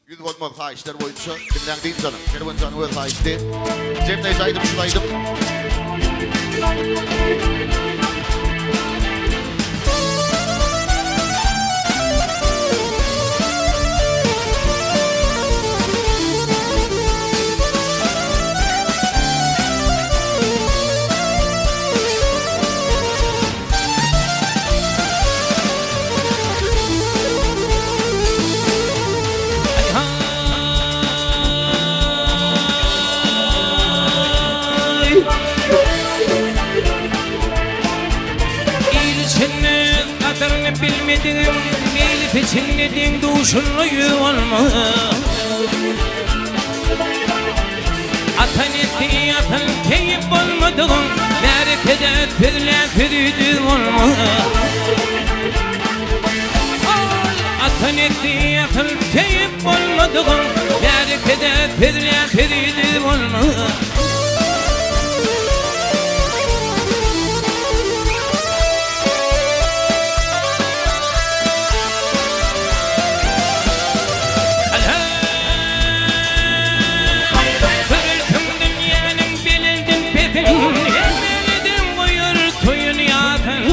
Yüz bolmaz haýyşlar boýunça diňläň dynç alyň. Kerwenjanyň öz haýyşdy. Jemleýji aýdym şul aýdym. Il içinde gadyryny bilmedigim, Meýlis içinde deň-duşunda ýüz bolmaz. Ata nesli asyl teýip bolmadygyň, Märekede sözlän sözi düz bolmaz. Ata nesli asyl teýip bolmadygyň, Märekede sözlän sözi düz bolmaz. Görersiň dünýäniň belendin pesin, Hemmeleden goýar toýun ýasyn.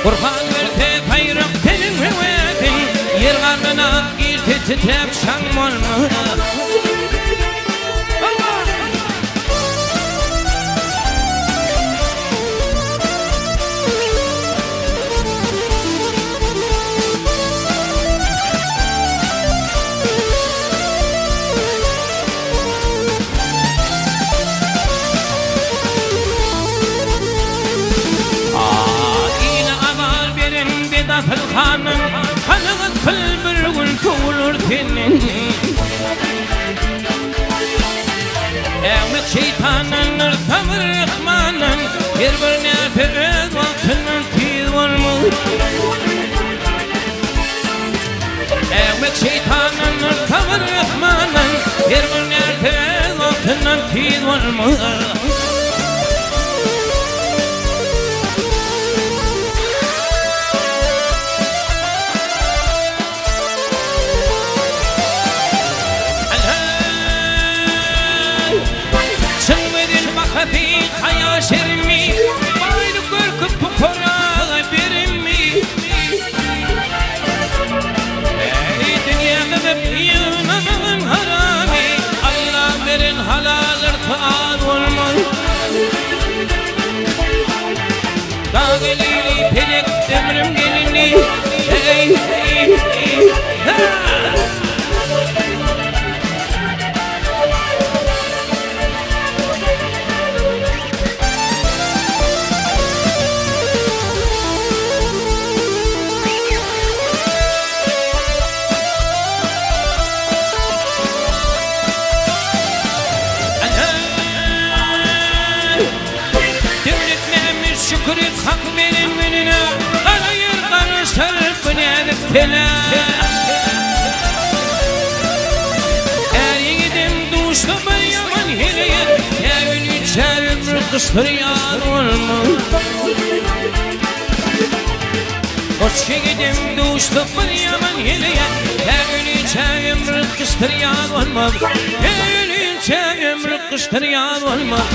Gurban berse saýrak seniň höwesiň, Ýer garnyna girse titräp şaň bolmaz. Ile azar beren bedasyl hanyň, Kanagat kyl bir gün sowular senden. Äwmek şeýtandandyr, sabyr Rahmandan, Her bir närse öz wagtyndan tiz bolmaz. Äwmek şeýtandandyr, sabyr Rahmandan, Her bir närse öz wagtyndan tiz bolmaz. Çyn gözel bahasy, haýa şerimi, Baýlyk görküp pukara berimi. Eý dünýä gyzyp ýygnanyň haramy, Alla beren halal yrsa az bolmaz. Dag elini pelek ömrüm gelini Hey hey ha! Döwlet Mämmet şükür et hak beren gününe, Gara ýer garaşar bu näzik tene. Är ýigidem duşsa bir ýaman heleýe, Tä ölinçä ömri gyşdyr ýaz bolmaz. Goç ýigidem duşsa bir ýaman heleýe, Tä ölinçä ömri gyşdyr ýaz bolmaz. Tä ölinçä ömri gyşdyr ýaz bolmaz.